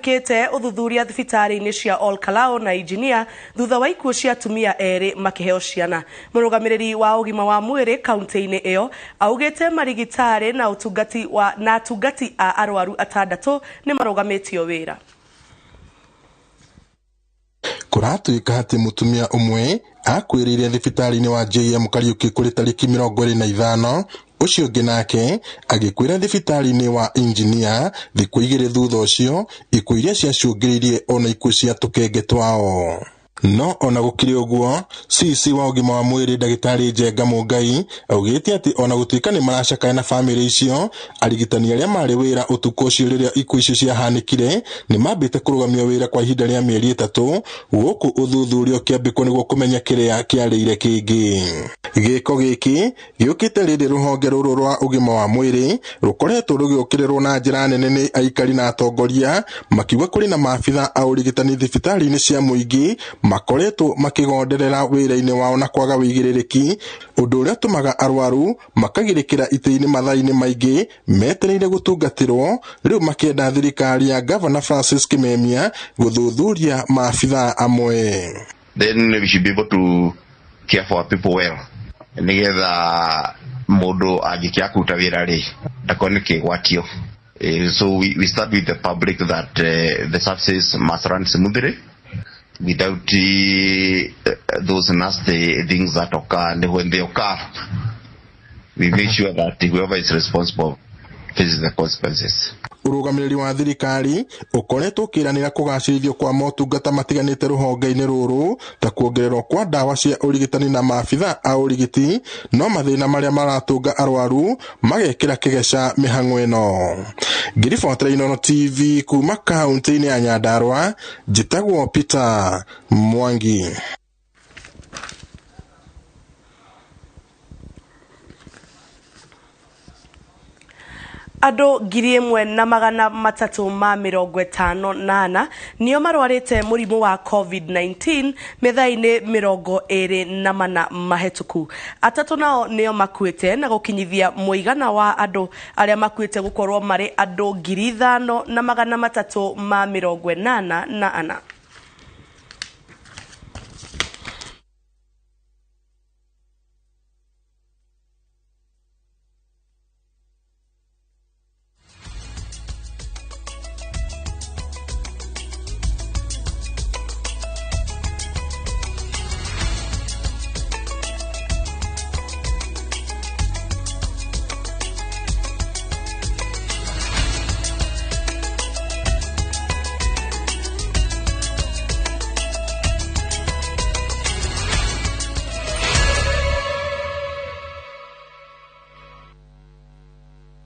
Kĩte ũthuthuria thibitarĩ-inĩ cia Ol Kalou na Engineer thutha wa ikuũ cia atumia erĩ makĩheo ciana. Mũrũgamĩrĩri wa ũgima wa mwĩrĩ kaunti-inĩ ĩyo augĩte marigitari na ũtungati wa na atungati a arwaru atandatũ nĩ marũgamĩtio wĩra. Kũratuĩka atĩ mũtumia ũmwe akuĩrĩire thibitarĩ-inĩ wa JM Kariuki kũrĩ tarĩki 25, ũcio ũngĩ nake agĩkuĩra thibitarĩ-inĩ wa Engineer thikũ 2 thutha ũcio, ikuũ iria ciacũngĩrĩirie ona ikuũ cia tũkenge twao. No ona gũkĩrĩ ũguo, CC wa ũgima wa mwĩrĩ ndagĩtarĩ Njenga Mũngai augĩte atĩ ona gũtuĩka nĩ maracakaya na bamĩrĩ icio, arigitani arĩa marĩ wĩra ũtukũ ũcio rĩrĩa ikuũ icio ciahanĩkire nĩ mambĩte kũrũgamio wĩra kwa ihinda rĩa mĩeri 3, gũkũ ũthuthuria ũkĩambĩkwo nĩguo kũmenya kĩrĩa kĩarĩire kĩngĩ. Gĩko gĩkĩ gĩũkĩte rĩrĩ rũhonge rũrũ rwa ũgima wa mwĩrĩ rũkoretwo rũgĩũkĩrĩrwo na njĩra nene nĩ aikari na atongoria, makiuga kũrĩ na maabitha a ũrigitani thibitarĩ-inĩ cia mũingĩ makoretwo makĩgonderera wĩra-inĩ wao na kwaga wĩigĩrĩrĩki, ũndũ ũrĩa ũtũmaga arwaru makagirĩkĩra itĩ-inĩ mathaa-inĩ maingĩ metereire gũtungatĩrwo, rĩu makĩenda thirikari ya Gavana Francis Kimemia gũthuthuria maabitha amwe. Then we should be able to care for our people well, nĩgetha mũndũ angĩkĩaga kũruta wĩra rĩ ndakone kĩgwatio. So we start with the public that the services must run smoothly without those nasty things that occur, and when they occur we make sure that whoever is responsible faces the consequences. Ũrũgamĩrĩri wa thirikari ũkoretwo ũkĩranĩra kũgacĩrithio kwa motungata matiganĩte rũhonge-inĩ rũrũ ta kuongererwo kwa ndawa cia ũrigitani na maabitha a ũrigiti, no mathĩna marĩa maratũnga arwaru magekĩra kĩgeca mĩhang'o ĩno. Ngĩribotera Inooro TV kuma kaunti-inĩ ya Nyandarua, njĩtagwo Peter Mwangi. Andũ 1354 nĩo marwarĩte mũrimũ wa COVID-19 mĩthaa-inĩ 24 mahĩtũku. 3 nao nĩo makuĩte na gũkinyithia mũigana wa andũ arĩa makuĩte gũkorwo marĩ andũ 5384.